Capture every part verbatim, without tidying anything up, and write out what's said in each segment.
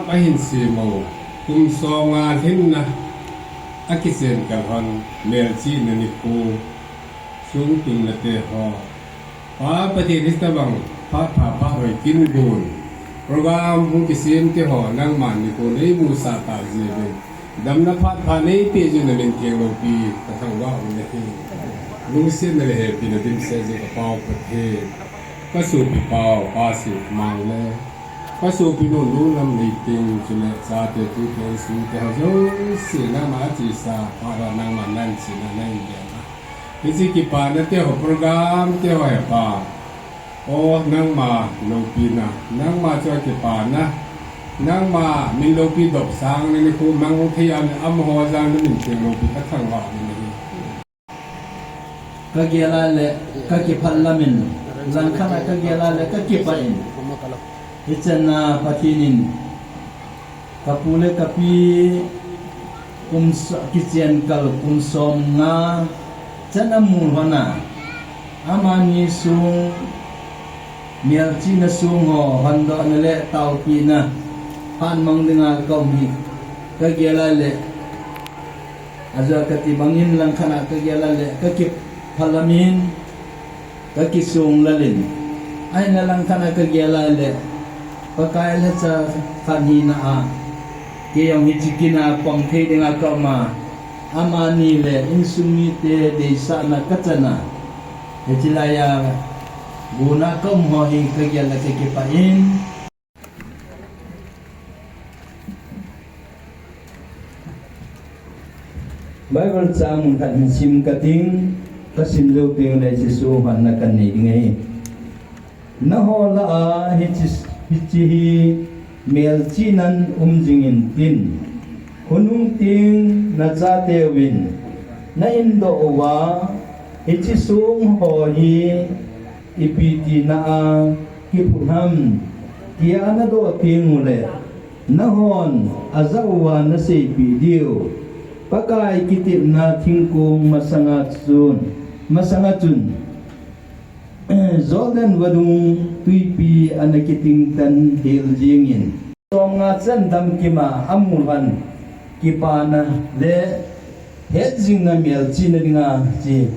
Ahin semo, kum som nga lhinna, akichen kal hon, melchihna nikho, sung tunna te ho. Pa Pathen hitabang, phat pha phat hoi kin gon. Program hung kisem te ho, nangman nikho neimusah tah jeh uvin. Damna phat pha neipeh jeh uvin namin theng loupi, kathangvah uvin ahi. Lungsetna le hepina dimset jeh kapau Pathen. Kasopi pau, Pa Sipmang le. Kasopi nu, nu Lamneiting, chule chate tute insung te ho jouse, nangma chesa, phat a nangma nanchena nahin gel a. Hiche kipana te ho, program te ho he Pa. O, nangma loupina, nangma chu kipana, nangma min loupi dopsang na nikho mang thei a, amaho jal namin theng loupi kathangvah uvin ahi. Kagel a le, kakipah lamin, langkhat a kagel a le, kakipah in. Hichan a Pathen in, kapu le kapi kum s-, kichen kal kum som nga chan amu lhon a, amani sung, melchihna sung ho hondohna le taopina phat mang dinga kaum hi, kagel a le, Ajeh kati bangin langkhat a kagel a le, kakipah lamin, kakisong lalin. Ahinla langkhat a kagel a le, Pakai lhacha khat hina a, kei jong hiche kin a pang thei dinga kaum a, amani le insung mite deisahna kachan a, hiche laiya, guna kaum ho hi kagel a kakipah in. Bible chang mun khat hin sim kating, kasim jou teng le Jesu honna kanei ding ahi. Nangho lah a hiche, hiche hi melchihnan um jing intin, khonung teng nachate uvin na indoh uva, hiche song ho hi ipi tina a kiphut ham, tia nadoh teng uleh, nanghon ajah uva naseipeh diu, Pakai kitepna thingkong masanga chun, masanga chun, Jordan vadung twipi ana kitingtan hel jingin. Som nga chan damkim a amu lhon kipana le hetjingna melchihna dinga hiche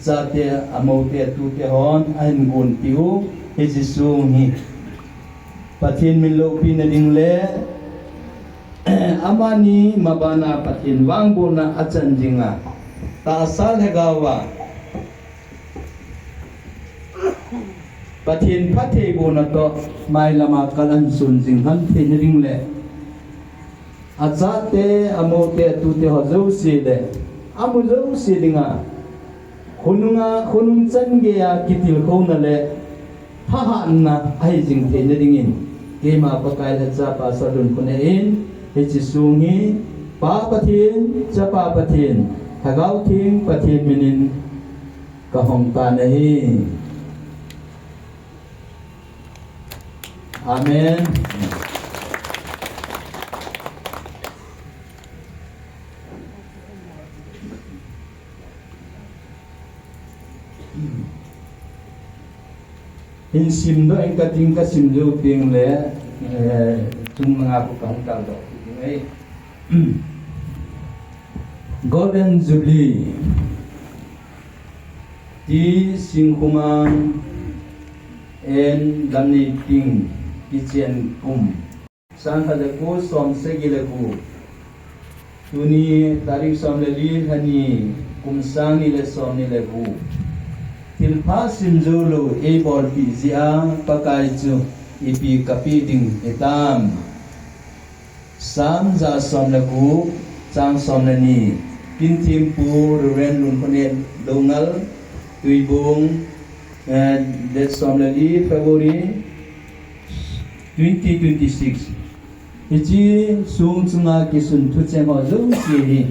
chate, amoute, atute hon ahin gonpiu hiche song hi Pathen min loupina ding le amani mabana Pathen vangbohna achan jinga tahsa lhagao a Pathen phattheibohna toh mailam a kal ahin son jing lhon theina ding le, achate, amoute, atute ho jouse le, amu jouse dinga, khonunga, khonung chan geiya kitilkhouna le thahatna ahi jing theina dingin, keima Pakai lhacha Pastor Lunkhonei in, hiche song hi, Pa Pathen, Chapa Pathen, Lhagao Theng Pathen minin, kahong tan ahi. Amen. Hin simdoh ing kating, kasim jou teng le, eh, chung langa khu kahung kaldoh ding ahi. Golden Jubilee. T. Singkhomang and Lamneiting kichen kum. Sangkhat le ko som sagi le gup. Tuni tarik som le li, lha ni, kum sang ni le som ni le gup. Thilpha sim joulou eibolpeh jeh a Pakai chu ipi kapeh ding hitam. Sam ja som le gup, chang som le ni. Kin thempu Reverend Lunkhonei Doungel, Tuibong, eh, date som le li February, Twenty twenty-six. Hiche song chunga kisun thucheng ho jouse hi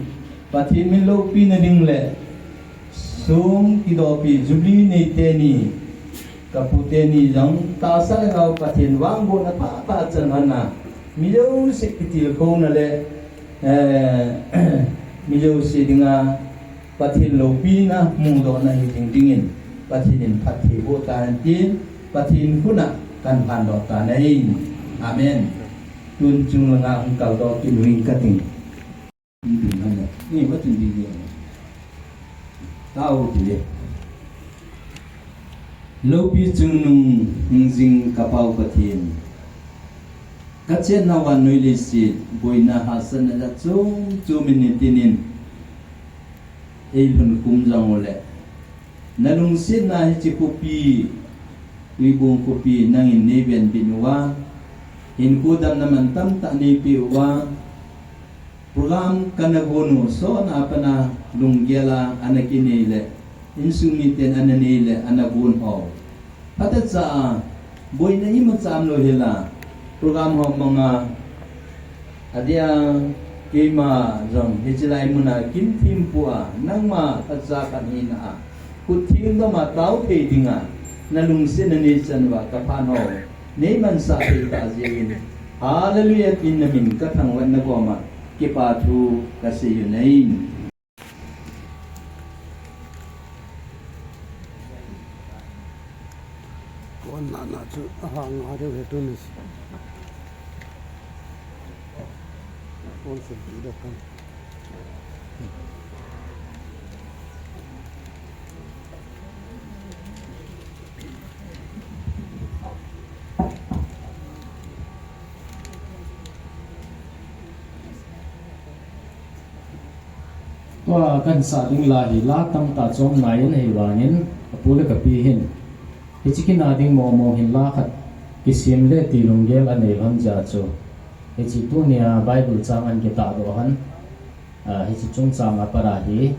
Pathen min loupina ding le song kidopi Jubilee nei teni, kapu teni jong tahsa le gou Pathen vangbohna pha pha chan hon a, mi jouse kitilkhouna le, eh, mi jouse dinga Pathen loupina mudohna hi jing dingin Pathen in phatthei boh tahen tin, Pathen khut a kan lhandoh tan ahi. Amen. Tun chunglanga hung kaldoh kit uving kating. Ni ding hane. Ni ma tun ding ding. Tao ti le. Loupi chungnung hingjing kapau Pathen. Kachenna vannoi leiset, boina hahsatna jat chom chom in nitinin eilhun khum jong uleh, nalungsetna hiche khopi, Tuibong khopi nangin neivenbit uva, hinkho damna man tamtah neipeh uva, program kana gon u sot a pat a lunggel a ana kinei le, insung miten ana nei le ana gon ho, phatecha a, boina imacha umlou hel a, program ho manga, adia, keima jong hiche lai muna kin thempu a, nangma phatecha khat hina a, khut theng dom a tao thei dinga nalungsetna neichan uva kaphat ho neimansah thei tah jeh in, Hallelujah tin namin kathangvah in nakoma kipa thu kasei u ahi. Kon na na chu ahang a deu he tuni. Kon sum ti da kan. Tua kahin sah ding la hi la tamtah chu um nai in ahivangin, kapu le kapi hin hiche kina ding mong mong hin la khat kisem le ti lunggel anei lhon jeh a chu, hiche tunia Bible chang ahin kitahdoh hon, ah, hiche chungchang a pat a hi,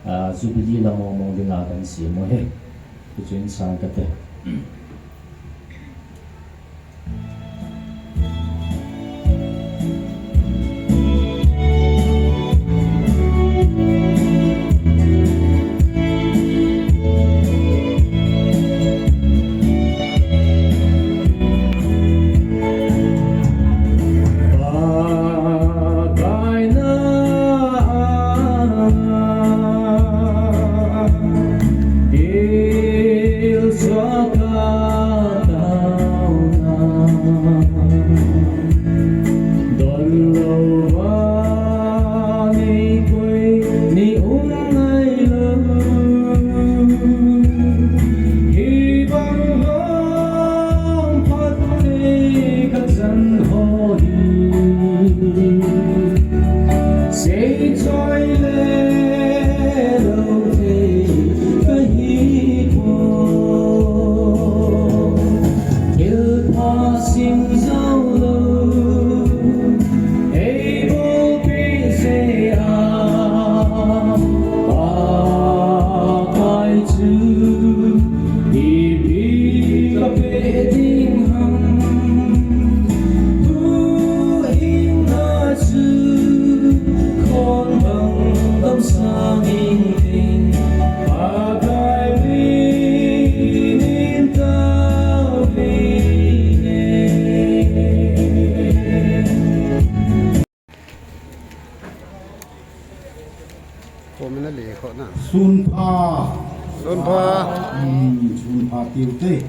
ah, Jubilee la mong mong dinga kahin sem u ahi. Hichu in sang kate. Sunpha. Sunpha. Hmm, sunpha tiu te.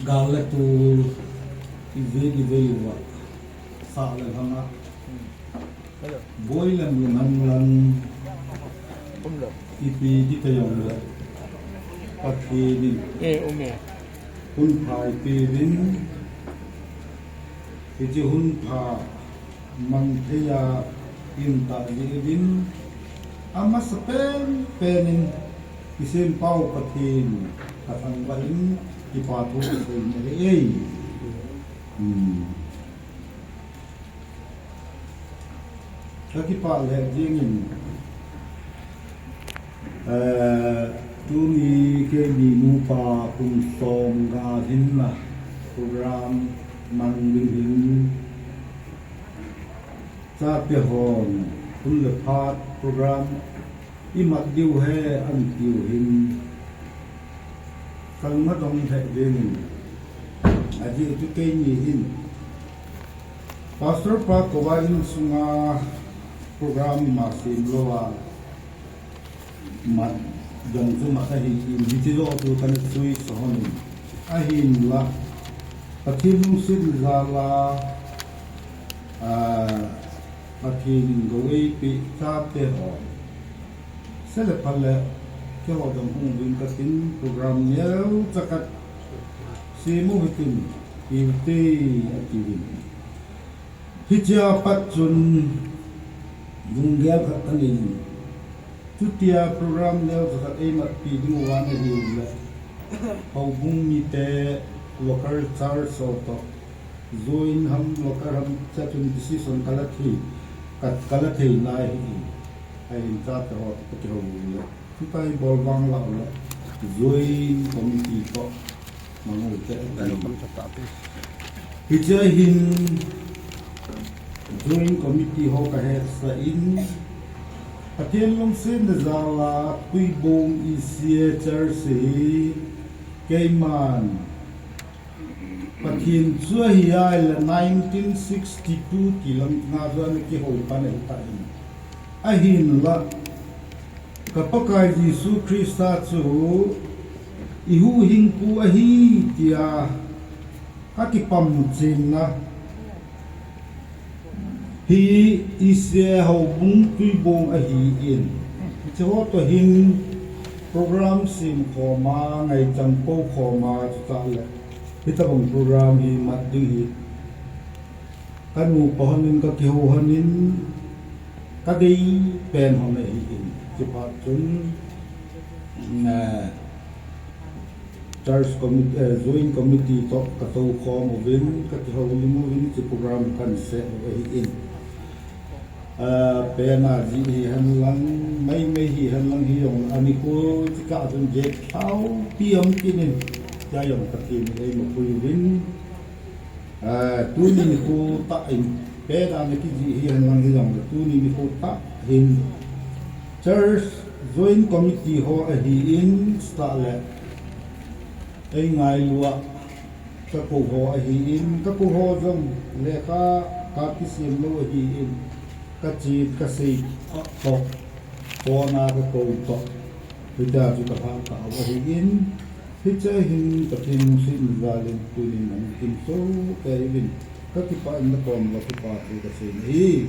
Gal le tol, ivei ivei uva, sah le lhang a, boi le lunghan lang, ipi ti tei jongle, Pathen in hunpha eipeuvin, hiche hunpha mang thei a i um tah jeh uvin, amasa pen pen in kisempau Pathen kathangvah in kipa thu kasei in ahi. Hmm. Kakipah lheh jeng in, eh, Tuni keini nupa kum som nga hinna program mang ding hin, chate hon hun le phat program imat diu ahi atiu hin, kalung adong lheh jengin, ajeh chu keini hin Pastor pa koma insunga program ima sem louva, mat jong chu mat ahin, hiche joh chu kana sui sa hon in. Ahinla, Pathen lungset jal a, ah, Pathen in gou eipeh chate ho, se le pha le, keiho jong hung uvin katin, program neocha khat sem u hitin, iute atiuvin. Hichea pat chun lunggel khat kanei in, chutia program neocha khat eimatpi diu vang ahiule, houbung mite, local church ho toh join ham, local ham, chea chun decision kala thei, ka, kala thei nai hi. Ahin chate ho toh kakihou ule, chutia ibol vang lah ule, join committee toh mang ute. Hichea hin join committee ho kahetsah in, Pathen lungsetna jal a Tuibong E C A Church hi keiman, Pathen chu ahi ahile nineteen sixty-two ti lang nga chu ana kihou pan ahitan. Ahinla, ka Pakai Jesu Christa chu ihuhhingpu ahi tia kakipah chenna hi E C A houbung Tuibong ahin, hiche ho toh hin program sem khom a, ngaichan pou khom a, chutah le hitobang program hi mat ding hi kanupa hon in, kakihou hon in, kadei pen hon ahin, chuphat chun, eh, church committee, eh, joint committee toh katoukhom uvin, kakihoulim uvin, hiche program kahin sem u ahin. Ah, pen a jih hihen lang, maimai hihen lang hijongle, anikho chikah chun jet lhaupi um kit in, tia jong Pathen in eimapui uvin. Ah, tuni nikho tah in, pen a ana kijih hihen lang hijongle, tuni nikho tah hin church joint committee ho ahin, chutah le eingailu a kakou ho ahin, kakou ho jong lekha kakisem lou ahin, kache kasei toh, phone a kakou toh, hitia chu kathah tah u ahin, hichea hin Pathen lungsetna jal in tunin ana kin sohkei uvin, kakipah in nakom uva kipa thu kasei ahi.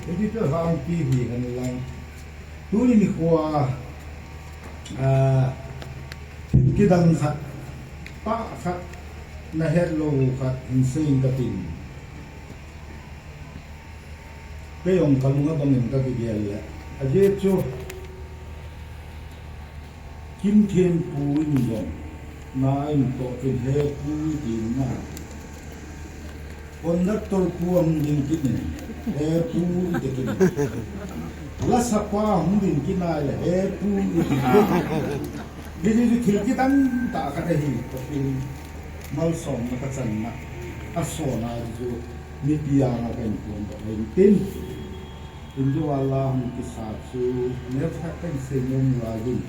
Hiche chu lhangpi hihen lang, tuni nikho a, ah, thil kidang khat, tah khat, nahet lou khat hin sei inge katin. Kei jong kalung adong in kakigel le, ajeh chu Kimthenpu in jong na in toh chun He Pu tin na. Conductor pu ahung ding kit in, He Pu iti kit in. Lasapa ahung ding kit na le He Pu iti kit in. Hiche chu thil kidang tah khat ahi, Pathen malsomna kachan na. Asona chu mipi anga kahin phondoh ahin tin. Tun jong a la hung kisa chu neocha khat kahin sei nom lai in.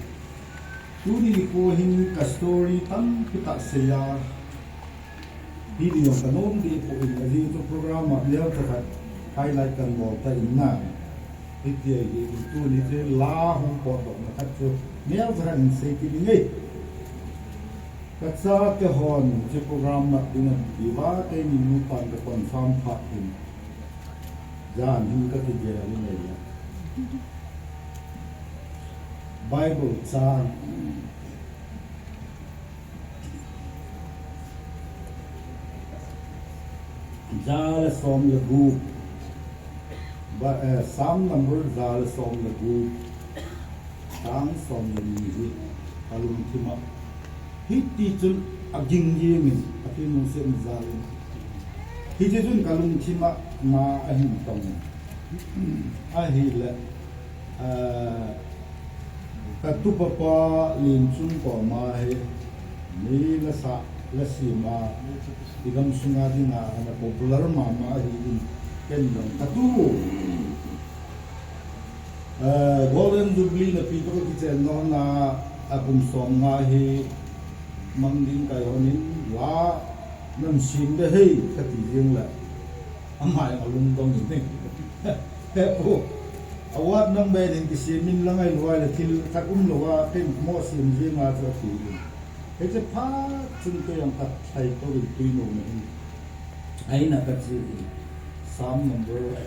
Tuni nikho hin ka story tampi tah sei a, video kanom deh poi, ajeh chu program a neocha khat highlight kahin bol tan na. Hitia hi tuni chu la hung potdohna khat chu neocha khat hin sei kit inge. Kachate hon hiche program mat ding ati uva, keini nupan ka confirm phat in. Jan hin kakigel in ahile, Bible chang, ja le som le gup, Ba-, eh, Psalm number ja le som le gup, chang som le ni hi kalungthim a, hiti chun aging jeng in, Pathen lungset jal in. Hiti chun kalungthim a na ahin tong in. Ahile, eh, Ka tupa pa Lenchung koma hi, mi la sa, la sima, i gam sunga dinga ana popular mama ahi in, ken jong ka tu. Eh, Golden Jubilee napi toh ka kichen nona, a kum som nga hi, mang ding kai honin, la, nan sim de hei, ka ti ding la. Amai a lungdong in hei. He pu. Award number in kisimin la ngailua le thil khat umlouva ken mo sim jing a chu ati in. Hiche phat chun kei jong ka thai tou in tui nom in. Aina ka chi in. Psalm number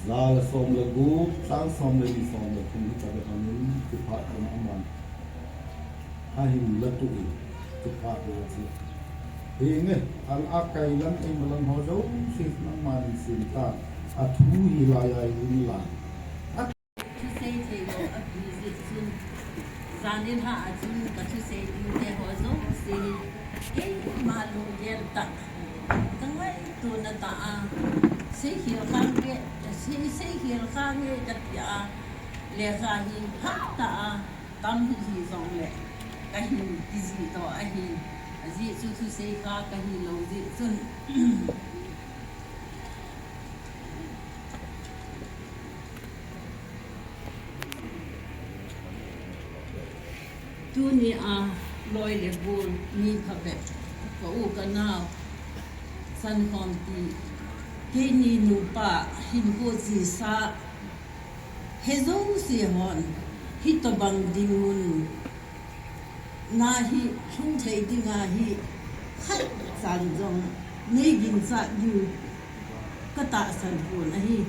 ja le som le gup, chang som le ni, som le thum hi ka be hon in, chu phat chun aman. Ahin la tu in, chu phat le chu. Hi nge, al a kai lam, ei malam ho jouse nangman in sim tan, a thu hi lai a i um lai. Thusei thei lou a pi jeh chun, jan in ha a chun ka thusei ding te ho jouse hi, keima lunggel tah, ka ngaitona tah a, seikhel khange, sei, seikhel khange ka ti a, lekha hi phat tah a, tam hi hi jongle, ka hin kijih doh ahi, ajeh chu thusei kha ka hi lou jeh chun. Tuni a loi le gol mi phabep, ka u ka nao, sankhompi, keini nupa, hinkho chesa, he jouse hon, hitobang dinmun, na hi, lhung thei dinga hi, khat chan jong, nei ginchat diu, ka tahsan pon ahi.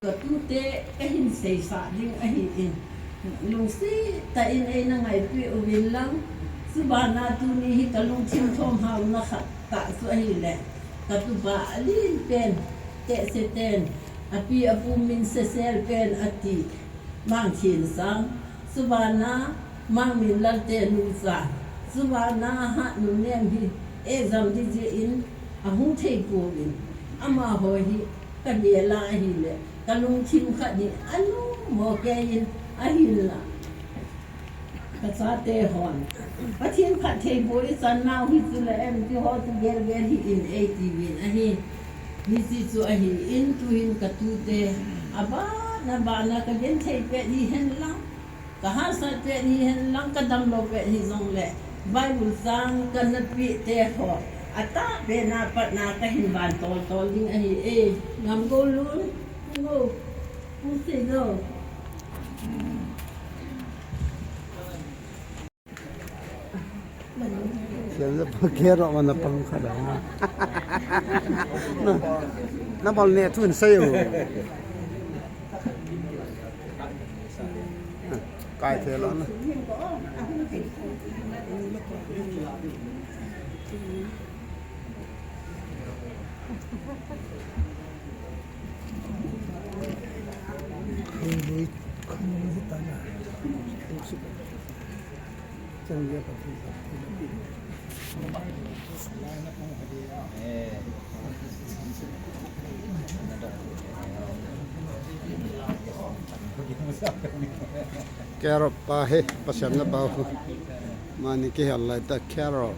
Ka tute ka hin seisah ding ahi in, lungset tah in eina ngaipeh uvin lang, chubana tuni hi ka lungthim thom hauna khat tah chu ahile, ka tupa alen pen, Tehse ten, api apu min Sesel pen ati, Mangthinsang, chubana Mangminlal te nucha, chubana Hatnunem hi exam ding jeh in ahung thei pouvin, amaho hi ka bel a ahile, ka lungthim khat hi anom mo kei in ahinla. Ka chate hon, Pathen phattheiboh ichan nau hi chule em ti ho chu gel gel hih in eitiuvin ahi. Hiche chu ahi in tuhin ka tute, abana bana ka genthei pet hihen lang, ka hahsat pet hihen lang, ka damlou pet hijongle, Bible chang kana peh te ho, atahbeh na pat na ka hin vantol tol ding ahi e. Ngamgoulun, Pu Seijou. Siam le pa kero mana pang kha da. Na, na bol ne thun sei u. Kai the lo na. Carrot pa hi, Pathen na bou. Mani kihel lai ta carrot.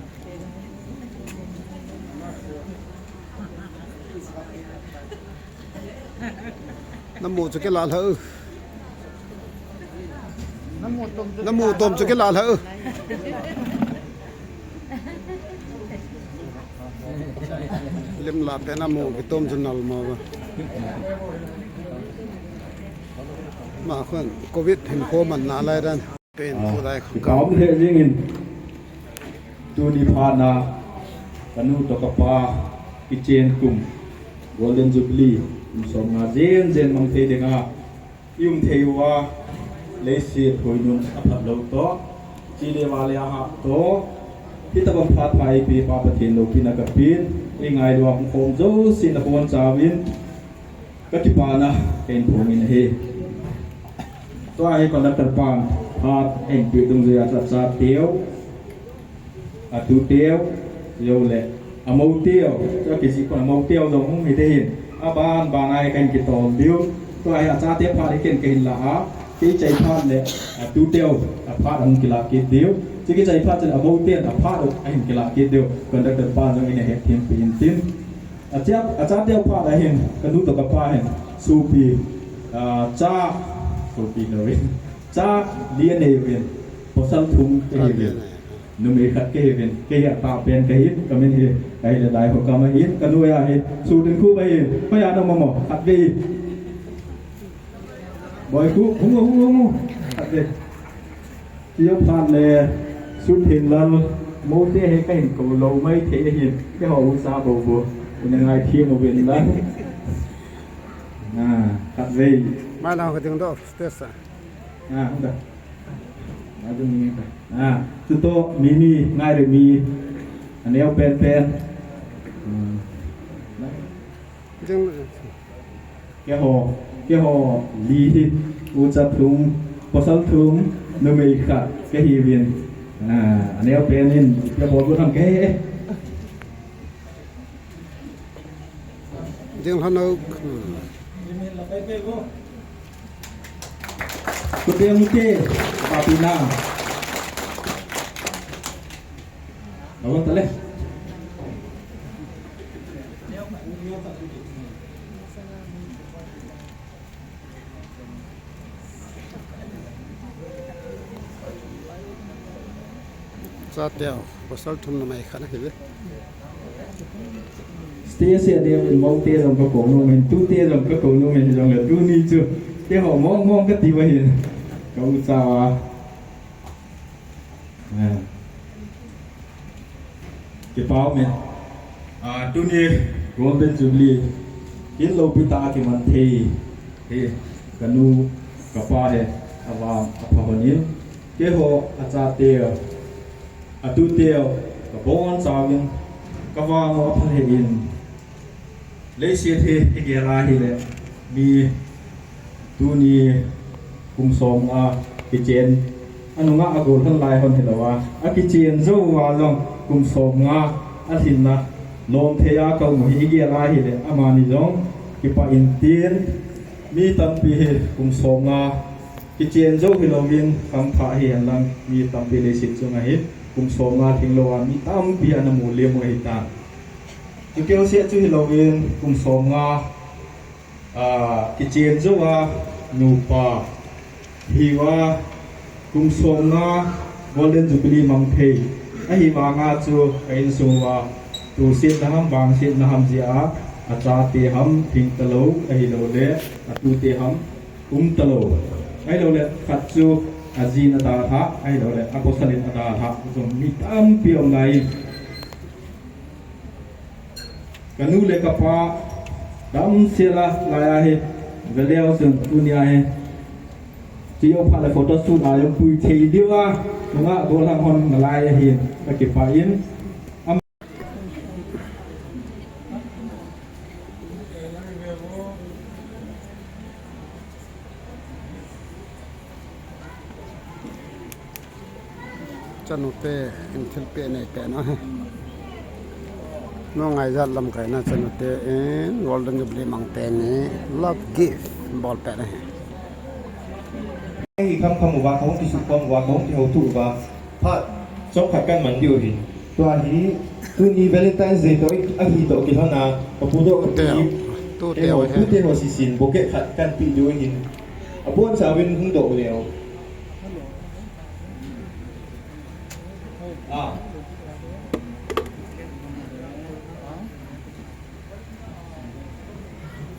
Na mu chu kila lha u. Na mu tom chu kila lha u. Lim la pen a mu kitom chu nal mo ba. Ma khun covid hin ko man na lai dan. Pen ko dai khang ka. Ka um he jing in. Tuni phat na, ka nu toh ka pa, kichen kum, Golden Jubilee, kum som nga jen jen mang thei dinga, i um thei uva, leiset hoinun aphat lou toh, chule vale ahap toh, hitabang phat pha eipeh pa Pathen loupina kapeh in, i ngailu a hung khom jouse na bonchauvin, ka kipana, ka in phong in ahi. Tua hi conductor pan, phat eipeh dungjuia chu achateu, atuteu, jou le, amouteu, chu akijih pan amouteu jong hung hi ding ahin, aban ban a hi ka in kitol diu, tua hi achate phat hi ken ka hin la a, Kei chai phat le, a, tu teu, a, phat ahung kilah kit diu. Chu kichai phat chun amou ten aphat u ahin kilah kit diu. Conductor pa jong ina hetthem peh in tin. Acha, acha teu phat ahin, kanu toh kapa hin, sopi, a, cha, sopi lou in. Cha li anei uvin, pasal thum kahiuvin. Numei khat kahiuvin, kei hi atahpen kahi, kamin hi, ahile Daiho Kam ahi, kanu ahi, Sutin Khup ahi, hoiya naum mo, khatvei. Boikhup, hung o, hung o, hung o. Khatvei. Chujou phat le, Suthenglal, moute hi kahin kou lou maithei ahin, keiho ucha bou bou, ina ngaithem uvin lang. A, khatvei. Mai lang ka ding doh, stage a. A, hung ta. Mai ding ni ta. A, chutoh, Mimi, Ngairemi, aneo penpen. Hmm. Jing. Keiho, keiho li hi, ucha thum, pasal thum, numei khat kahiuvin. A, aneo pen in, keiho lu tham kahi e. Jing lhon o. Hmm. Kuteng te, papina. Lawon tale. Cha teu, pasal thum numei khat ahi ve. Stage a ding in moute jong kakou nom in, tute jong kakou nom in, hijongle tuni chu keiho mong mong kati uva hin. Ka ucha uva. A. Kipah ume. A, tuni Golden Jubilee. Hin loupi tah a kiman thei. Hi, kanu, kapa hi, avang, apha lhon in. Keiho, achateu, atuteu, kabonchauvin, kavang u apha lheh in. Leiset hi igel a hile, mi tuni kum som nga kichen, anunga agol lhon lai hon hilou a, akichen jou uva jong kum som nga alhinna lom thei a kaum u hi igel a hile, amani jong kipah in tin, mi tampi hi kum som nga kichen jou hilouvin khangthah hihen lang, mi tampi leiset chunga hin kum som nga lhinglou a mi tampi ana mu lem u ahitan. Chukeu seh chu hilouvin, kum som nga, a, kichen jou a, nupa, hiuva, kum som nga, Golden Jubilee mang thei. Ahivanga chu, ka insung uva, tusetna ham, vangsetna ham jeh a, achate ham, hing talou, ahilouleh, atute ham, um talou. Ahilouleh, khat chu, ajin adalhah, ahilouleh, apasal in adalhah, jong mi tampi um nai. Kanu le kapa damsel a lai ahi, veleu chun tunia hi. Chujou phat le photo shoot a jong pui thei diu a, nunga gollhang hon nalai ahin, kakipah in. Chanute in thilpeh neipeh na hi. Nungaijat lamkaina chanute in Golden Jubilee mang teni love gift bolpeh na hi. Hi kham kham uva, kahung kisukhom uva, kahung kihoutoh uva, phat chomkhat kaman diu ahi. Tua hi, tuni Valentine's Day toh ahi toh kilhon a, kapu toh kapi, tute ho sisin bouquet khat kahin peh diu ahin. Abonchauvin hung doh leu.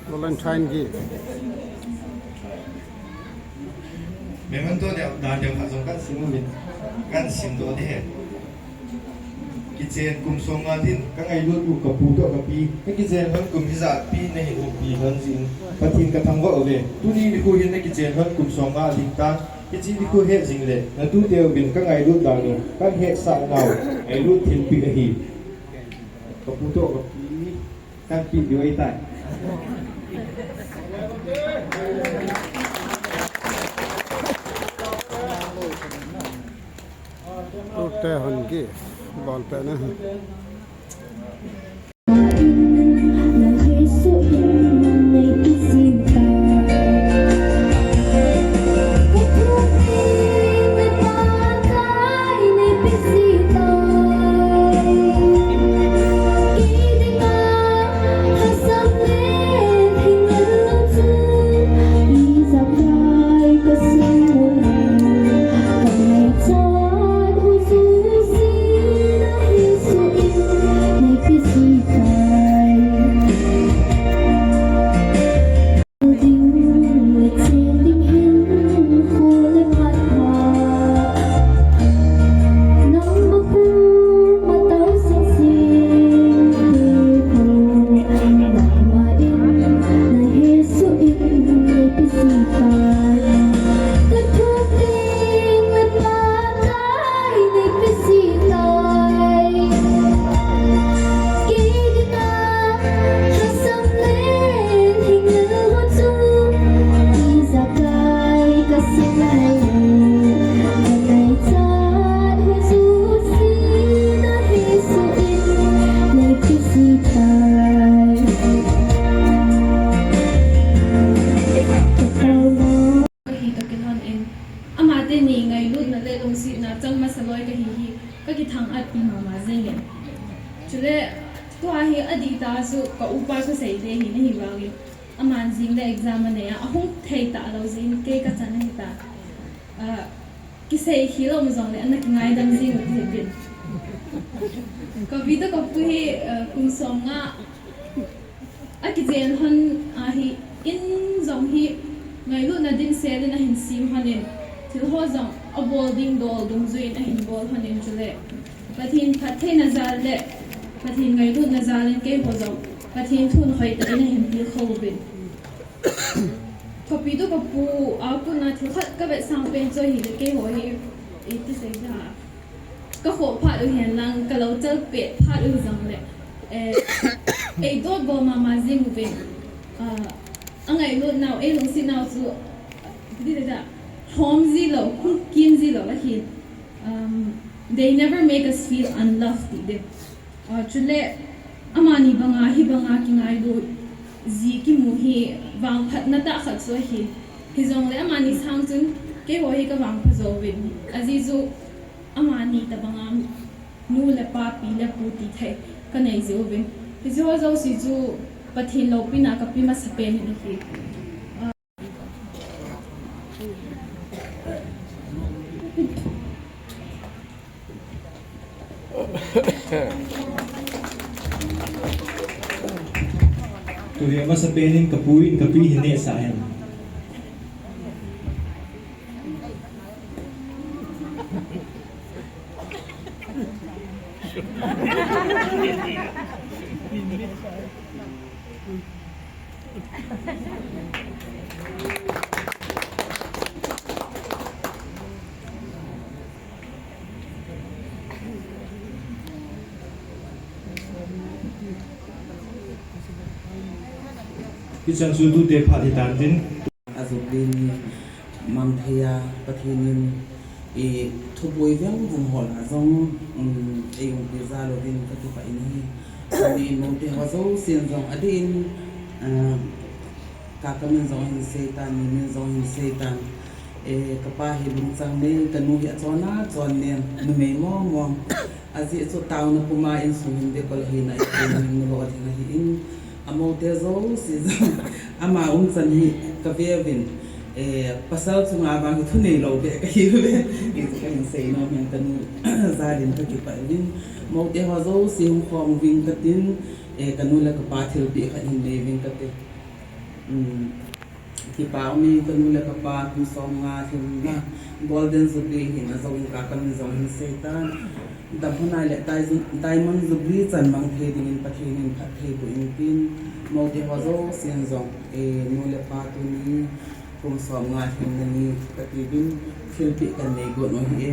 Valentine gift. Memento deu, dan deu khat jong kahin sim uvin. Kahin simdoh ding ahi. Kichen kum som nga lhin, kangailut u kapu toh kapi. Nakichen lhon kum hijat pi nahi upi lhon jin. Pathen kathangvah uve. Tuni nikho hin nakichen lhon kum som nga lhing tan. Hiche nikho het jing le, natute uvin kangailut dan u, kahin hetsah nau, ngailut thilpeh ahi. Kapu toh kapi. Kahin peh diu ahitai. Tute hon gift bolpeh na. loi kahi hi, kakithang-at pi mama jengin. Chule, tua hi adih tah a chu ka upa thusei ding ahi, ahivangin aman jing le exam anei a, ahung thei talou jeh in kei kachan ahitai. Ah, kisei khel lou jongle ana kingaidam jing u hite. Ka pi toh ka pu hi, ah, kum som nga akijen lhon ahin, jong hi ngailutna dimset in ahin sem lhonin, thil ho jong abol ding dol dungjuiyin ahin bol lhonin, chule Pathen phattheina jal le Pathen ngailutna jal in keiho jong Pathen thu hoitah in ahin tilkhou uvin. Ka pi toh ka pu a kona thil khat ka vetsah pen chu ahile, keiho hi, iti sei ding ham, ka khoh phat u hen lang, ka lou chal pet phat u jongle, eh, eidot bol mama jing uvin. Ah, angailut nau, eilungset nau chu, iti sei ding ham, lhom ji lou, khum kim ji lou ahin. Um, they never make us feel unloved, ti ding. Ah, chule, amani banga, hibanga kingailut ji kimu hi vangphatna tah khat chu ahi. Hijongle amani sang chun keiho hi ka vangpha jouvin. Ajeh chu amani tabanga nu le pa, pi le pu tithei kanei jiuvin. Hiche ho jouse chu Pathen loupina kape masapen in ahi. Tuhin amasapen in kapu in kapi hin nehsah hen. Hichan chu tute phat hitan tin. A Jubilee ni mang thei a, Pathen in i thupui veng vung hol a jong, um, eiumpi jal uvin kakipah in ahi. Ami moute ho jousen jong adeh in, ah, ka, ka min jong hin seitan, mi min jong hin seitan. Eh, kapa hi lungchang nei, kanu hi achon achon nei, numei mong mong. Ajeh chu taona puma insung hin dekol ahina, i pu hin nalolhing ahin, amoute jouse jong ama umchan hi kaveuvin, eh, pasal chunga vang hi thuneilou beh kahiuve. Hichu kahin seinom in, kanu jal in kakipah uvin, moute ho jouse hung khom uving katin, eh, kanu le kapa thilpeh khat hin nei uving kate. Um, Kipa ume, kanu le kapa kum som nga lhinna Golden Jubilee hina jong in ka, ka min jong hin seitan. Damlhon a le Dia-, Diamond Jubilee chan mang thei dingin Pathen in phatthei boh in tin, moute ho jousen jong, eh, nu le pa tuni kum som nga lhinna ni kati uvin thilpeh kanei got u ahi e.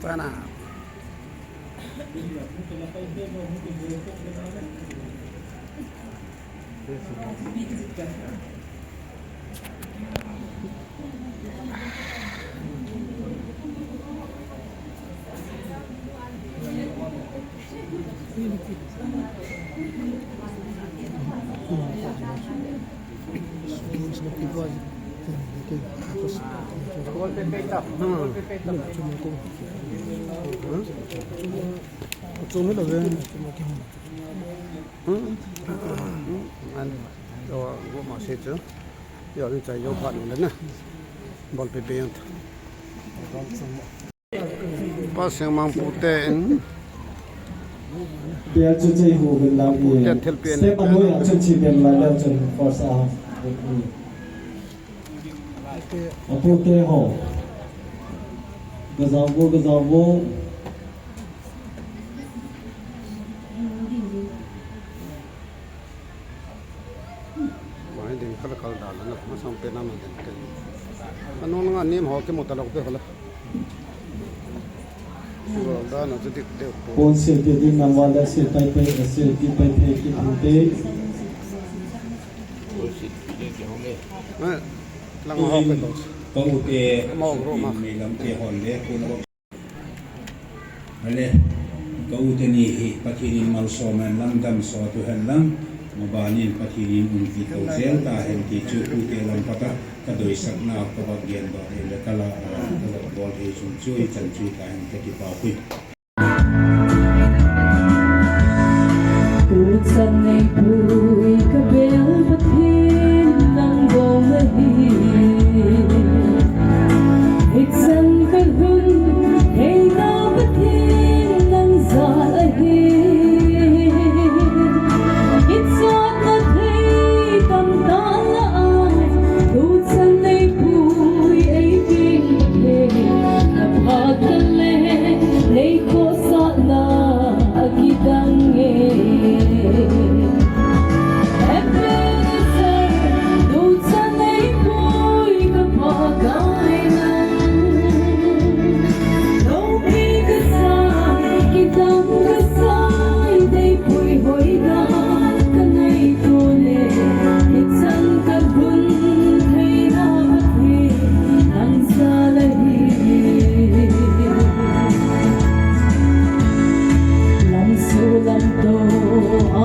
Tana. Pa Sengmang pute in. Pia chu chei hu vin lang. Pute in thilpeh in. Step a noi a chun chi vin lai le chun first a. A pute ho. Gajao vo, gajao vo. Mai ding kal kal dan na, masang pe na ma ding te. Anung nga nem ho kimu talou pe ho la. Go da na chu dik te po. Pon se te din nam wala se pai pai se ti pai pai ki thang te. Eh, lang ho pe lo. Ka u te. Ma ho ro ma. Mi lam te hon le ko na. Ale, ka u teni hi Pathen in malsom hen lang, damsot u hen lang, maban in Pathen in umpi tou jel ta hen ti chu u te lam pata. Ka doisakna ka va gen doh thei le ka la, ka va bol thei sung chu i chan chu ta hin ka kipa pui. Tu chan nei pui ka bel Pathen nang bol ahi. Hichan ka lhun theina Pathen nang jal ahi. Kichatna thei tam tah lah a, tu chan nei pui ei ding Pathen, na phat le nei khohsahna a kidang e. Ebenezer, tu chan nei pui ka Pakai nang. Loupi ka sa, kidang ka sa, nei pui hoina ka nei tu le, hichan ka lhun theina Pathen nang jal ahi. Lamsu lamto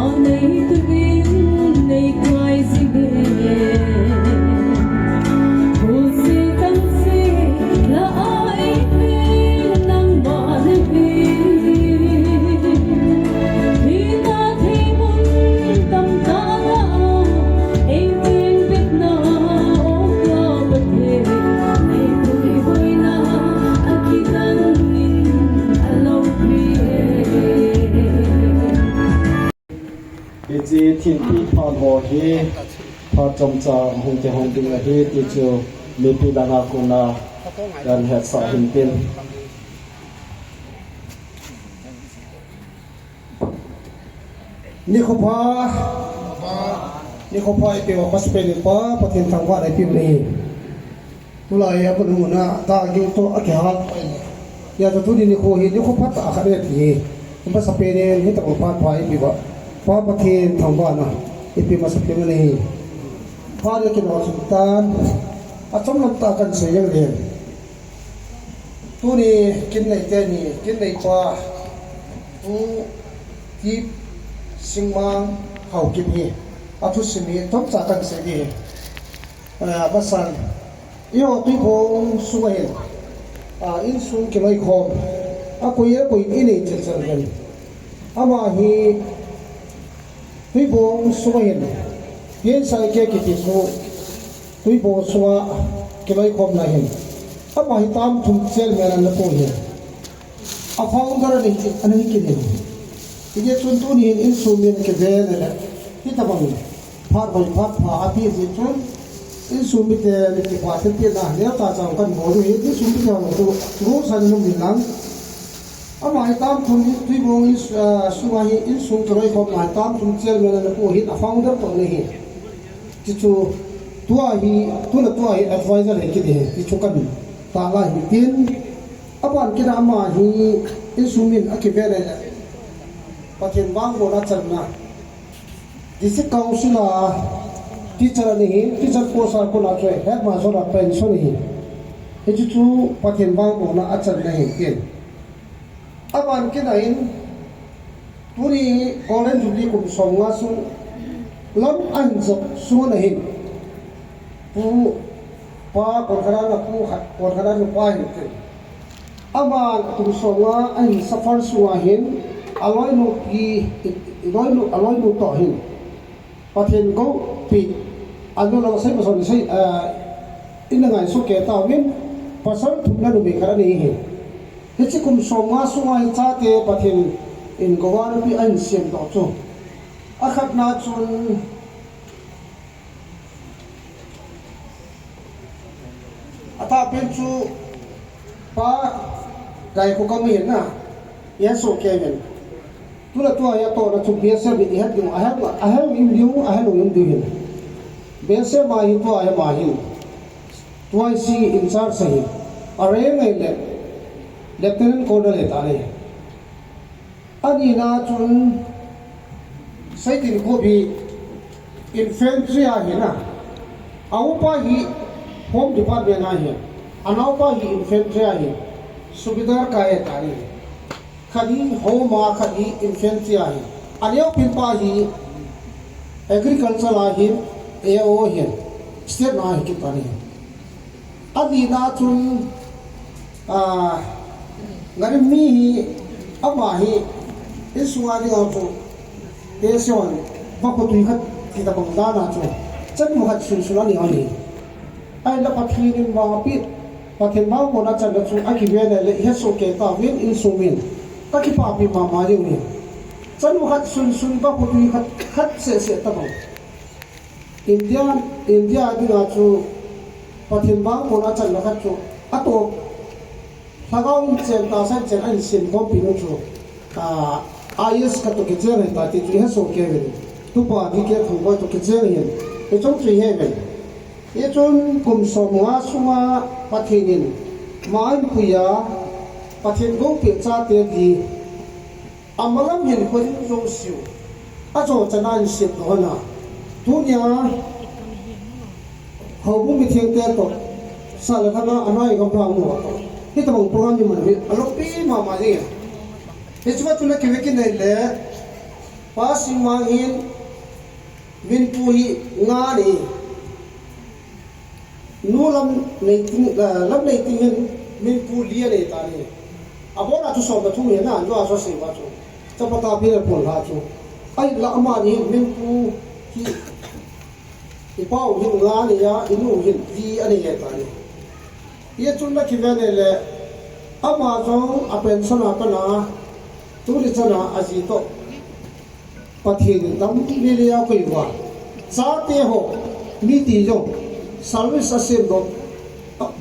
a nei tu in nei kai jing e. Khose tangse lah a ei peng nangma nahi. Thina thei mun tam tah lah a ei peng betna o ka Pathen, nei pui hoina a kidang in a loupi e. Hiche thilpeh phat ho hi phat chomcha hung kihong ding ahi ti chu mipi langa kona kan hetsah hin tin. Nikho pha, nikho pha ipi uva Pasapen in Pa Pathen thangvahna ipi uva ahi. Tulai a panung na ta ging to a kihal. Hijeh chun tuni nikho hi nikho phatah khat ahi ti hi. Masapen in hitabang phat pha ipi uva Pa Pathen thangvahna ipi masapen in ahi. Phat le kinol sung tan, achom lam tah kahin sei jeng leng. Tuni kin neite ni, kin neipa, Pu Tipsingmang Haokip hi, athusim hi chomcha kahin sei ding ahi. Ah, amasan, eiho Tuibong sunga hin, ah, insung kiloikhom, akoi akoi in inei chil chil uvin. Ama hi Tuibong sunga hin, P S I K kiti chu, Tuibong sunga kiloikhomna hin, ama hi term thum chairman ana pu ahi. A founder ana hi, ana hi kit in. Hijeh chun tuni hin insung min kiven le, hitabang phat hoi phat pha apeh jeh chun, insung mite kipa thilpehna neocha cha kahin bol u ahi, insung mite ho chu, chu san um in lang. Ama hi term thum hi, Tuibong in, ah, sunga hi insung kiloikhomna hi term thum chairman ana pu ahin, a founder toh ana hi. Tichu, tua hi, tuna tua hi advisor ahi kit e, tichu kahin tahlang in tin. Aban kit a ama hi insung min akiven le, Pathen vangbohna achanna, District Council a teacher ana hi, teacher post a kona chu headmaster a pension ahi. Hichu chu Pathen vangbohna achanna ahi tin. Aban kit a hin, tuni Golden Jubilee kum somnga sung lam ahin jop sung ana hin, Pu, Pa Konkharana pu khat, Konkharana pa ahin tin. Aman kum somnga ahin suffer sunga hin, aloinu pi, aloinu, aloinu toh hin Pathen gou pi, anu lang sei pasal sei, ah, in ana ngaisuh kei tauvin, pasal thumna numei khat ana hi. Hiche kum somnga sunga hi chate Pathen in gou a nupi ahin sem toh chu. Akhatna chun, atahpen chu Pa Daikokam ahin na, ihet soh kei uvin. Tuna tua hi atohna chu B S F in ihet diu, ahet, ahet um diu, ahet um diu ahin. B S F a hi tua hi ama hin, tua hi C in charge ahi. A rank ahile Lieutenant Colonel ahi tan ahi. Anina chun Seitin Khup hi infantry a ahin a, a upa hi Home Department a ahin, anaopa hi infantry a ahin, Subedar kai ahi tan ahi. Khat hi Home a, khat hi infantry a ahin. Aneopen pa hi agriculture a ahin, A O ahin, state na ahi kit tan ahi. Alina chun, ah, Garim mi hi, ama hi, insunga dinga chu, te se wan, vakhu tui khat, ti tabang dana chu, chanu khat sunsun ani ani. Ahinla Pathen in mapi, Pathen mangmona channa chu akiven le, ihet soh kei tauvin insung min. Kakipapi mama jeng in. Chanu khat sunsun vakhu tui khat, khat seh seh tabang. India, India dinga chu Pathen mangmona channa khat chu atoh. Lhagao in chen, tahsa in chen, ahin sem khompi nu chu, ah, I A S khat toh kicheng ahitai ti chu ihet soh kei uvin. Tupa D K Thangboi toh kicheng ahin. Hichun chu ihe uvin. Hichun kum som nga sunga Pathen in ma ahin puiya, Pathen gopeh chate di, amalam hin khojin jouseu. Ajo chana ahin sem doh ana. Tunia, houbung mithengte toh, sah le lhanga anai gamlha mu toh. Hitabang program hi man hi, aloupi mama jeng e. Hichea chu nakive kit nai le, Pa Singmang hin, minpu hi nga anei. Nu Lamneiting, eh, Lamneiting hin minpu li anei tan ahi. Abona chu som le thum ahi na, anjo a chu asei uva chu. Chapa tapi le pon lha chu. Ahinla amani hin minpu hi, ipa u hin nga anei a, inu u hin li anei ahitan ahi. Hichun nakive nai le, ama jong a pension a pat a, tuni chan a aji toh Pathen in dam lele a koi uva. Chate ho, mite jong, service asem doh.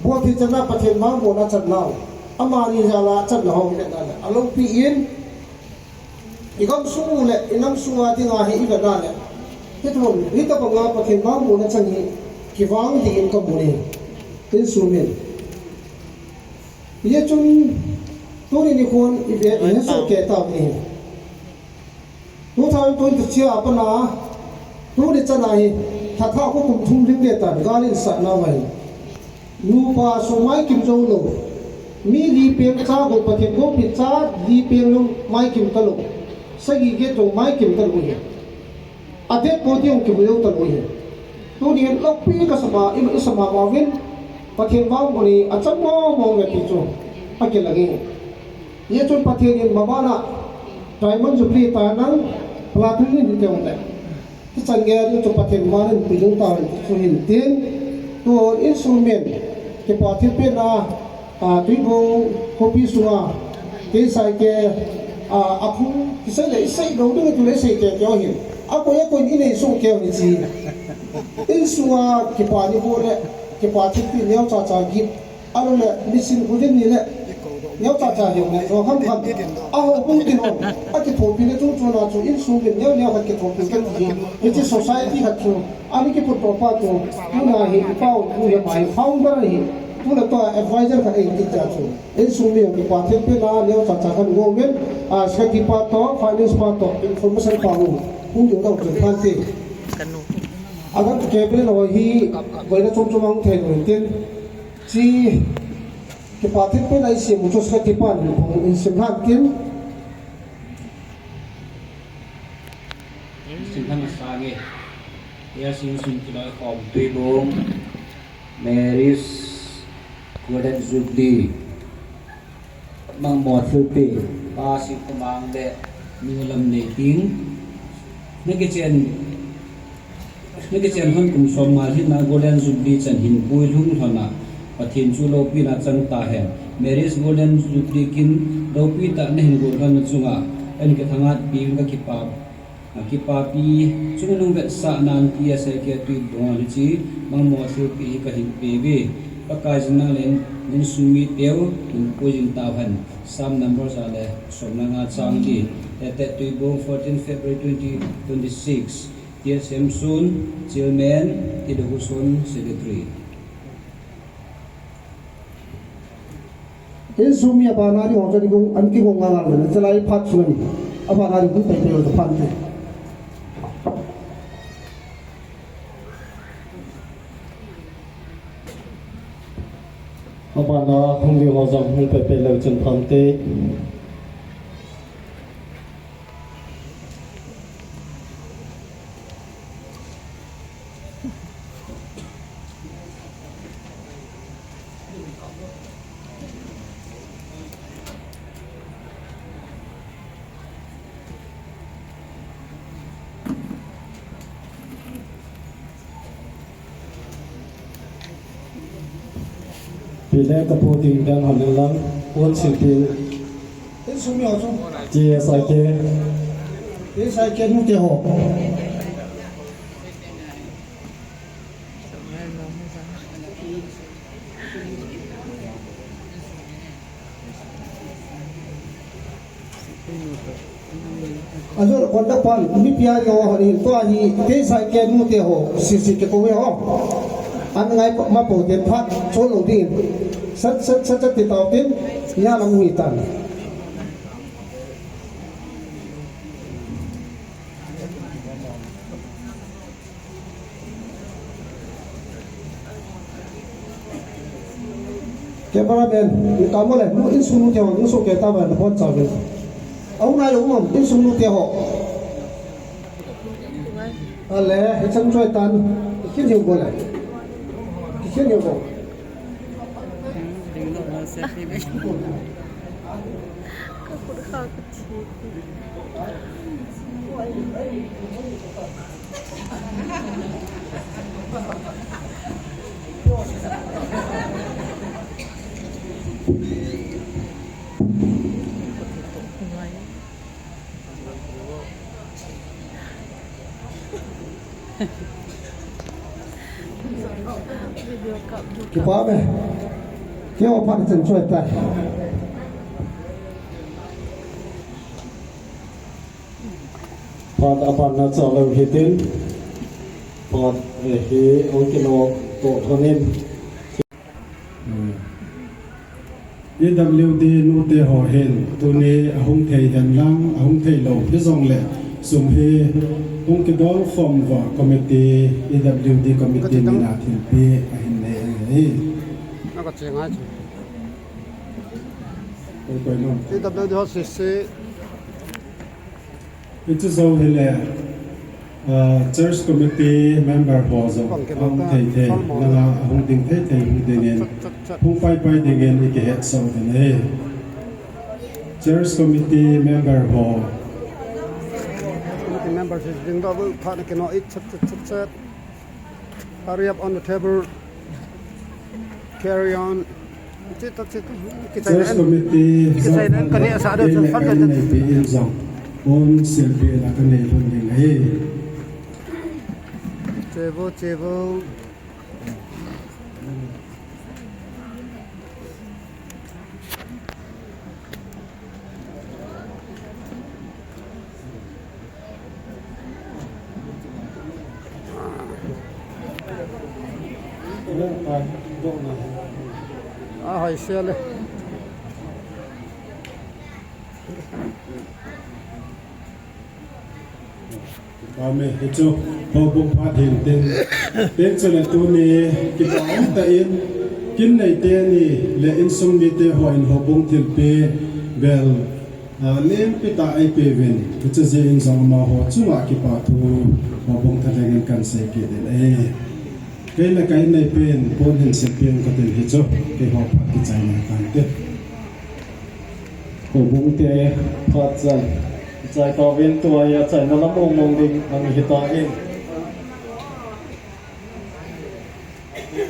Bol thei chan a Pathen mangmona channa u. Amani jal a channa ho hi le na le. Aloupi in, igamsung u le, inam sunga dinga hi ivet na le. Hitabang, hitabang a Pathen mangmona chan hi, kivang ding in kamu e. Insung min. Hichun, tuni nikhon ive, ihet soh kei tau ni. Two thousand twenty-three a pat a, tuni chan a hi, thatha khu kum thum lhing le tan, gal in sat nauva hi. Nupa sung maikim jou lou. Mi li peng cha gou, Pathen gopeh cha li peng lou, maikim talou. Sagi get lou, maikim talou hi. Adet po ti jong kimu jou talou hi. Tuni hin loupi kasama, i, isama ma uvin, Pathen vang bou ni, achang mo mo nge ti chu, akilang e. Hichun Pathen in mabana, Diamond Jubilee ta nang, Platinum in ti jong le. Hichan gei a ding chu Pathen vang in pi ding tahen ti chu hin tin, tun insung min, kipa thilpeh na, a, Tuibong khopi sunga, kei Saike, a, aphung kisei le isei lou ding tule isei teitei u hin. Akoi akoi in inei soh kei u hi chi. Insunga kipa nikho le, kipa thilpeh neo chacha gift. Ahilou le, nisin khu ding ni le, neo chacha hiu le, jo kham kham. Aho bung tin hon, akithopi le chung chuna chu insung min neo neo khat kithopi kati hi. Hiche society khat chu, ani kiput to pa chu, tuna hi, ipa u, tu hi, pa hi, founder hi, tu le to advisor khat ahi ti cha chu. Insung min kipa thilpeh na, neo chacha khat ngou min, a, secretary pa to, finance pa to, information pa u, hung ding dau chu phan ti. Agan tu ke pe lo hi, boina chom chom ang thei lo tin. Chi, kipa thilpeh na isem u chu secretary pan hung in sim lhan tin. Sim lhan asange. Ia sing sum kiloi khom Tuibong. Marriage Golden Jubilee. Mangmo thilpeh, Pa Singkhomang le Nu Lamneiting. Nakichen, nakichen lhon kum som nga lhin a Golden Jubilee chan hin puilhung lhon a, Pathen chu loupina chang tahen. Marriage Golden Jubilee kin loupi tah nahin got lhon na chunga, eikithangatpi uvin kakipa A, kipapi chungnung vetsahnan T S A K Tuibong a hiche mangmo thilpeh hi kahin peuve. Pakai jin nang le insung miteu, nangho jin tauhen. Psalm number ja le som le nga chang li. Tete Tuibong, fourteen February twenty twenty-six. T S M Sun, Chairman, T W Sun, Secretary. Insung mi abana ding ho chu ani kong, ani kong ngal ngal le, chalai phat chu ani. Abana ding hung pai pai le phan te. Abana hung ding ho jong hung pai pai le chun phan te. Pile ka pu ding dang hon lang, pon si pil. Insung mi ho chu. T S I K. T S I K nu te ho. Ajol conduct pan, mipi a jo, tua hi, T S I K nu te ho, sisi ke ko ho. An ngai ma po te phat, cho lo din. Sat, sat, sat, sat, te tau tin, nia lam hui tan. Cameraman, kamo le, nu insung nu te ho, insung ke ta ba, na pon cha ve. Au na yo mo, insung nu te ho. Ale, hichan choi tan, kin yo go le. Kin yo go. Kipa me. Kio phat chen choi tai. Phat apat na cha lo hitin. Phat, eh, hi ong kino to thonin. E W D nu te ho hin, tuni ahung thei hen lang, ahung thei lo hi jong le, sum hi hung kidol khom uva committee, E W D committee min a thilpeh ahin nei ahi. Na ka che ngai che. Koi koi nom. E W D ho sisi. Hichu jou hile, ah, church committee member ho jong ahung thei thei, nanga ahung ding thei thei hung dingin, hung pai pai dingin i kihet sah u ahi. Church committee member ho. Committee member hi ding da bu pha na kino it chat chat chat chat. Hurry up on the table. Carry on. Church committee, pon silpeh la kanei lhon ding ahi. Chevo, chevo. A hoi sia le. Amen. Hichu houbung phat hin tin. Tin chule tuni kipa um tah in kin nei teni le insung mite hon houbung thilpeh bel, ah, lenpi tah eipe uvin. Hichu jeh in jong amaho chunga kipa thu houbung thalheng in kan sei kit in ahi. Kei le ka in nei pen pon hin silpeh ing katin hichu. Keiho phat kichai nai tante. Houbung te phat chan, chai tauvin tua hi achaina lam mong mong ding ahi tan.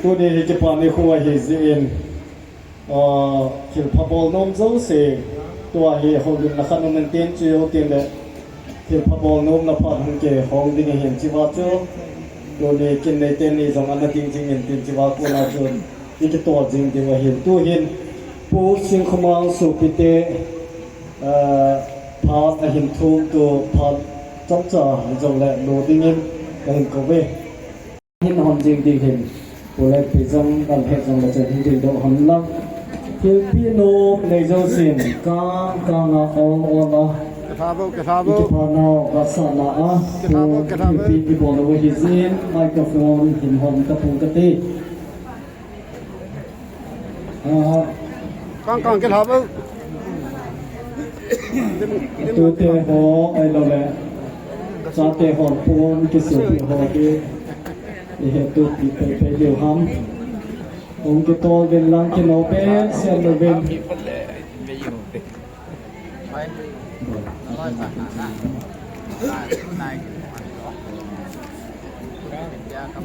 Tuni hi kipa nikho ahi jeh in, ah, thilpha bol nom jouse tua hi houlimna khat um in tin chu tin le thilpha bol nomna phat hung kihong ding ahin hichea chu. Tuni kin nei teni jong ana ding jing in tin hichea kona chu. I kitol jing diu ahin. Tuhin Pu Singkhomang sopite, ah, phat ahin thum tu phat chomcha jong le lo dingin kahin kou ve. Hin hon jing ding hin. Pu le pi jong gal het jong le chen hin ding doh hon lang. Thilpeh nom nei jousen kang kang a ol ol a. Kitha bou, kitha bou. Kipa nau ka sa na a. Kitha bou, kitha bou. Thilpeh kibol lo hi jin microphone hin hon ka pu kati. Kang kang kilha bou. Tute ho ahilou le. Chate ho pon kisil ho ki. Ihe tu pi pe pe liu ham. Hung kitol uvin lang, kino behseh uvin.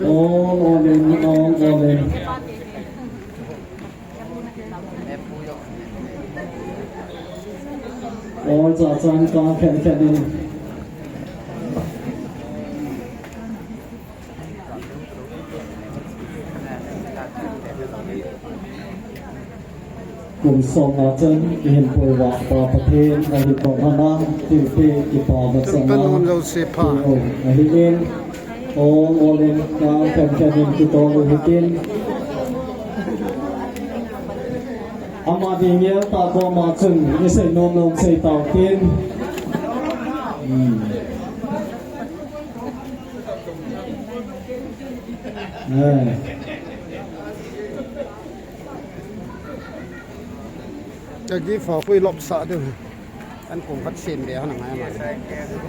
Ol ol in, ol ol in. Ol cha chan ka khen khen in. Kum som a chun kihin pui uva Pa Pathen ahi kong hana, thilpeh kipa masanga, thilpeh nom jouse pha. Thil um ahi in, ol ol in, ka khen khen in kitol u hitin. Ama ding ngel ta koma chun, isei nom nom sei tau tin. Hmm. Eh. Ka gift a khu i lop sah diu. An kum khat sem be han ngai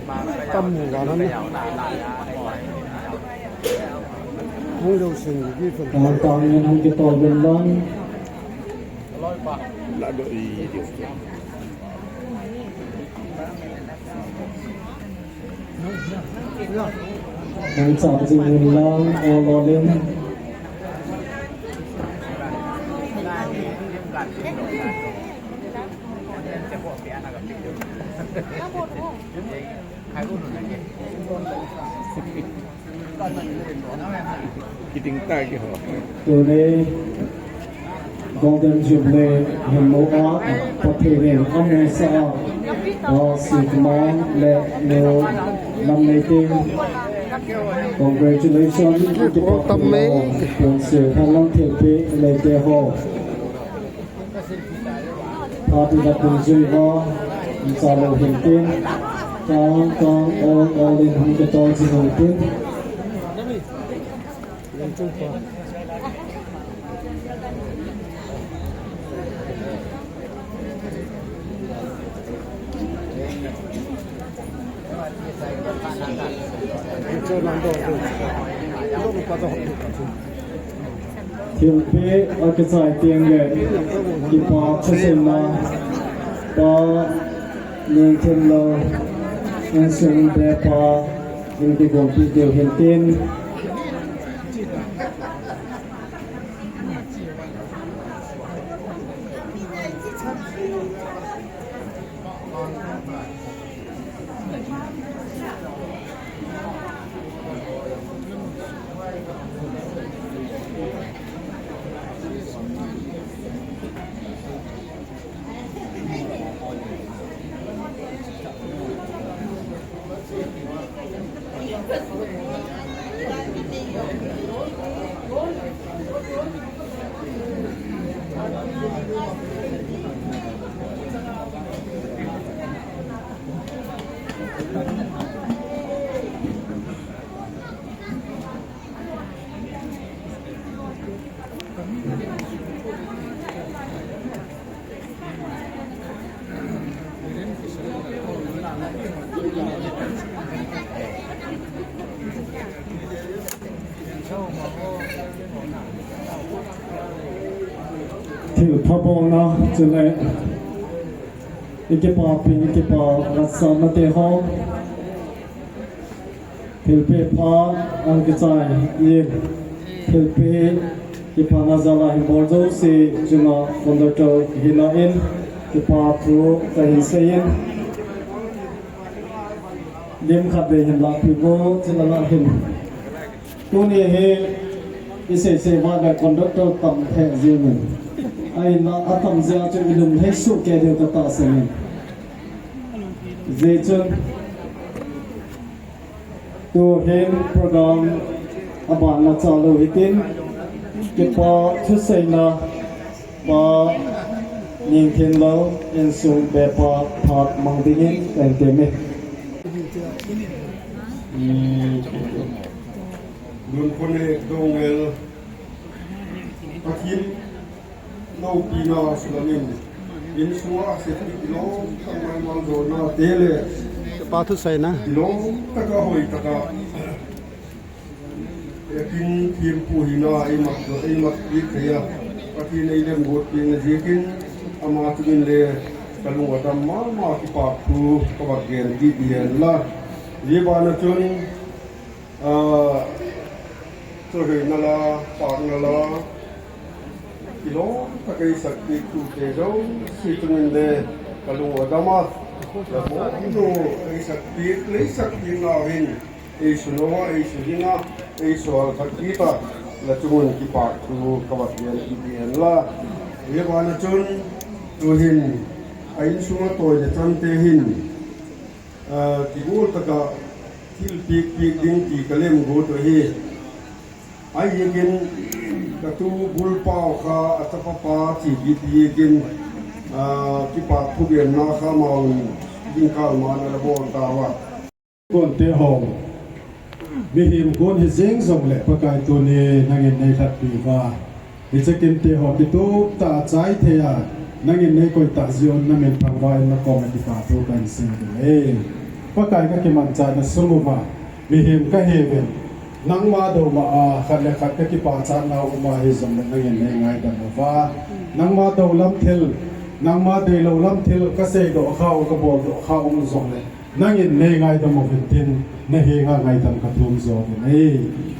ma. Tam mu gal han. Hung deu sin gift. Tang tang in hung kitol uvin lang. La do i diu. Nang chap jing in lang, ol ol in. Kiting ta ki ho. Tuni Golden Jubilee hin mu a, Pathen in amu sa a, a Sikmang le nu Lamneiteng. Congratulations, kipa tam mai. Pon se thalang thilpeh le te ho. Party la kum jui ho, in sa lou hin tin. Kang, kang, ol, ol in hung kitol jing u tin. Thilpeh akichai teng le, kipa thuseina, Pa Ningthenlou, insung bepa, in kigolpi diu hin tin. Thilpha bolna chule i kipapi, i kipa ngaisahna te ho. Thilpeh pha akichai in, thilpeh kiphana jal a hin bol jouse chunga conductor hina in kipa thu kahin sei in, lim khat vei hin lahpeh uvin, chule lah hin. Tuni hi i sei sei uva le conductor tam thei jing in. Ahinla atam jeh a chu i lung lhai soh kei diu ka tahsan in. Hijeh chun, tuhin program aban la cha lou hitin, kipa thuseina Pa Ningthenlou insung bepa phat mang dingin kahin temme. Lun Khone Doungel, Pathen loupina sulamin, insunga sehpi kilom tah mai, maljona te le, pa thuseina, kilom tah a hoi tah a, Ekin thempu hina eimat, eimat peh thei a, Pathen in eilemguat peh na jeh in, ama chunga le kalung adam mama kipa thu kavah gen kit ding ahi. Hijeh a chun, ah, choi na la, pah na la, kilom takin eisak peh tute jouse chunga le kalung adam a, la mo no eisak peh, eisak peh na hin. Ei sunga, ei suhina, ei suhal khat kita, la chunga kipa thu kavah gen kit ding ahi. Hijeh a chun, tuhin, a insunga toh le chate hin, ah, kigol taka thil peh peh ding ti kalemguat u ahi. Ahin, katu bulpa kha, achapa pa ti kiti kin, ah, kipa thu genna kha maun, jingkah ma na la bol tauva. Gonte ho, mihem gon hi jeng jongle Pakai tuni nangin neilhatpi uva, hiche kinte ho kitup tah a chai thei a, nangin neikoi tah jeh un namin thangvah in nakom a kipa thu kahin sei ding ahi. Pakai kakimanchah na sung uva, mihem kahiuvin, nangma douna a khat le khat kakipachat nau um ahi jongle nangin neingaidam uva, nangma dou lam thil, nangma deilou lam thil kaseidoh khau, kaboldoh khau um jongle, nangin neingaidam uvin tin, nahenga ngaidam kathum jo uvin ahi.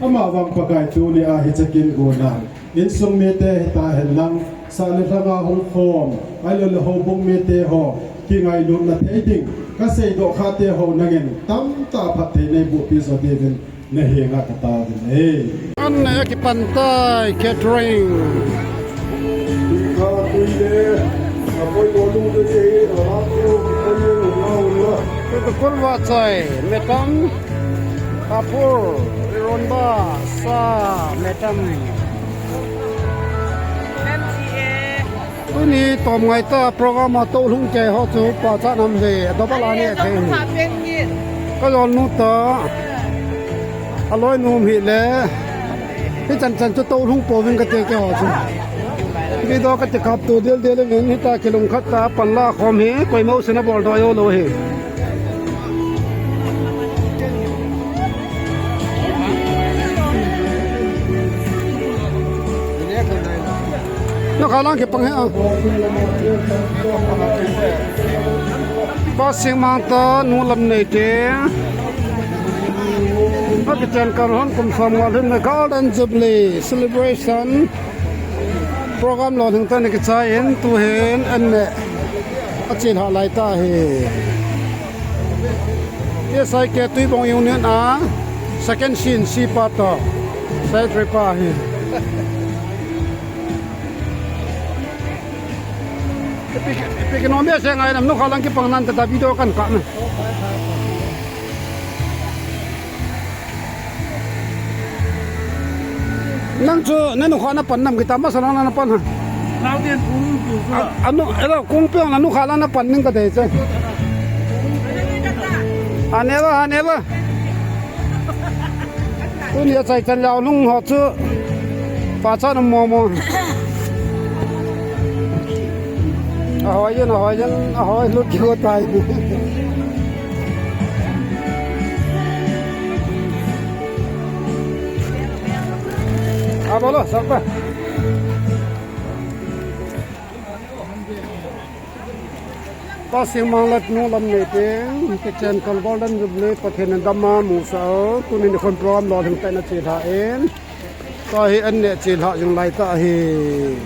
Amavang Pakai tuni a hiche kin gona, insung mite hita henlang, sah le lhanga hung khom, ahilou le houbung mite ho, kingailutna thei ding, kaseidoh khate ho nangin tamtah phatthei neiboh peh jo diuvin, nahenga katao uvin ahi. An nei akipan tai, catering. Tuiha, tuile, apoi bolu de, ala tu, apoi bolu de. Tutu kulva chai, metam, apur, ironba, sa, metam. Tuni tom ngai ta program a toulhung kei ho chu pachat nam ve, double a ne thei. Kalolnu ta, aloinu um hile, hichan chan chu toulhung pouvin kati kei ho chu. Video kati kap tu dildel in hita kilungkhat ta panla khom hi, koima usin aboldoh jou lou hi. Nukha lang kipang hi a. Pa Singmang toh Nu Lamneite. Akichen kal hon kum som nga lhin na Golden Jubilee Celebration. Program lolhing tah in kichai in tuhin an ne achelhah lai ta hi. S I K Tuibong Union a second C N C pa toh secretary pa hi. Ipi, ipi kinom bia se ngai nam nukha lang kipang nan ta video kan kap na. Nang chu, na nukha na pan nam kita masa lang na pan ha. Naoten kung piu chu. A, anu, ela kung piu na nukha lang na pan ning ka dei che. Anela, anela. Tuni a chai chan lou lung ho chu. Pachat na mo mo. Ahoi jin, ahoi jin, ahoi lut kiu tai. A bolo, sir pa. Pa Singmang le Nu Lamneite, kichen kal Golden Jubilee, Pathen in dam a musah o, tuni nikhon program lolhing tah in achelhah in. Tua hi an ne chelhah jing lai ta hi.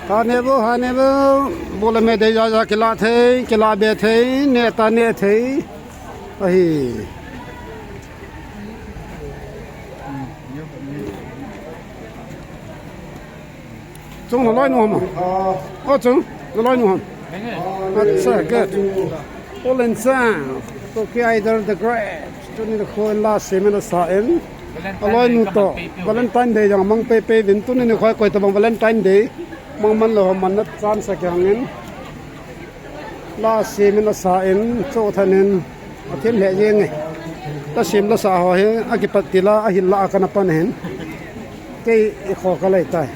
Hane bo, hane bo, bu le me dei ja ja kila thei, kila be thei, ne ta ne thei. Ahi. Chung na loi nu ham. Oh, chung na loi nu ham. Acha, good. All in sound. Toki Idol the Great. Tuni nikho in la semin asa in. Aloi nu toh Valentine Day jong mang pepe vin, tuni nikho koi tabang Valentine Day mang man lou ham, man na chance a kihang in. La semin asa in, chothan in, athem lheh jeng e. La sem la sa ho hi, akipat tila, ahil la a kana pan hin. Kei i kho ka lei tai.